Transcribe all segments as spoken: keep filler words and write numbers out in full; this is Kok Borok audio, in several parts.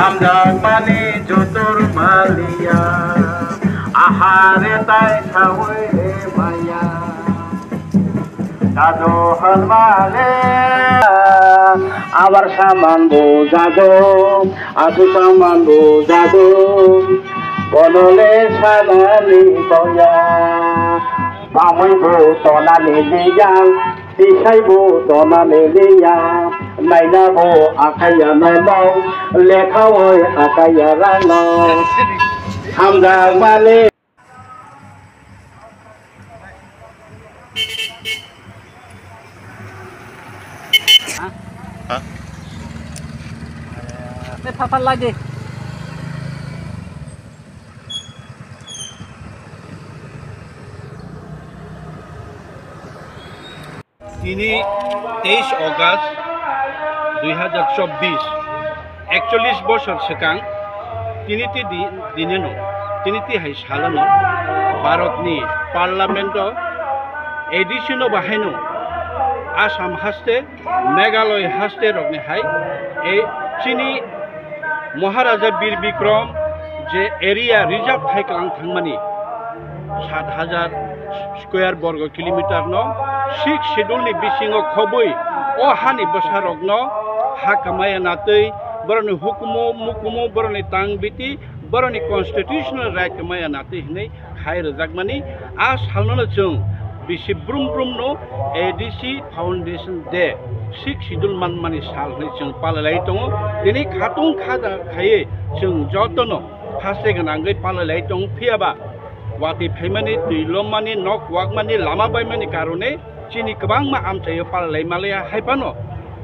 Hamjakmani jotor maliya, ahare tai sawi maya. Jado hanmale, abar saman bo jado, asu saman bo jado, bonole sanani boya. Bamwi bo tonani liya, tisai bo tonani liya, naina bo akaya nainao, lekha oi akaya rano. Hamjakmani. Ha? Te papa lagi. Tini teis August dui hajar chobbish, ekchollish bosor swkang, tini ti di-, dineno, tini ti hai salono Bharatni Parliament-o A D C no bahaino Assam haste, Meghalaya haste rokni hai ei chini Maharaja Bir Bikram je area reserve hai kwlang thangmani, sat hajar square borgo kilometer no Sixth Schedule ni bisingo khobwi o hani bwsarokno ha kamaya natwi, boroni hukumu mukumu, boroni tang biti, boroni constitutional right kamaya natwi hinwi khai rwjakmani. A salno chwng bisi brum brum no A D C Foundation Day, Sixth Schedule manmani sal hinwi chwng palalai tongo. Tini khatung khada khaiwi chwng jotono haste gwnangwi palalai tongo, phiyaba watwi phaimani, twi lomani, nok wakmani, lama baimani karone chini kwbangma amchaio palalai malaya. Hai phano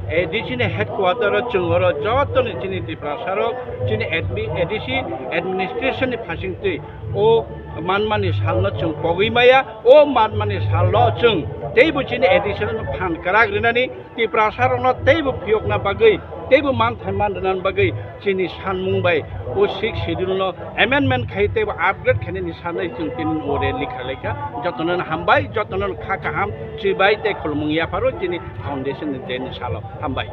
A D C ni headquarter o chwng oro jotoni chini Tiprasa rok, chini admi-, A D C administration ni phasing twi o manmani salno chwng pogwi maya. O manmani salno chwng teibo chini A D C no phan kwrak rinani, Tiprasa rokno teibo phiyokna bagwi, teibo manthai man rwna bagwi chini sanmung bai o Sixth Schedule no amendment khai teibo upgrade khainani sanwi chwng tini o rally khlaikha. Jotono hambai, jotono kha kaham chibai tei khulumung yapharo chini foundation ni day ni salo. Hambai.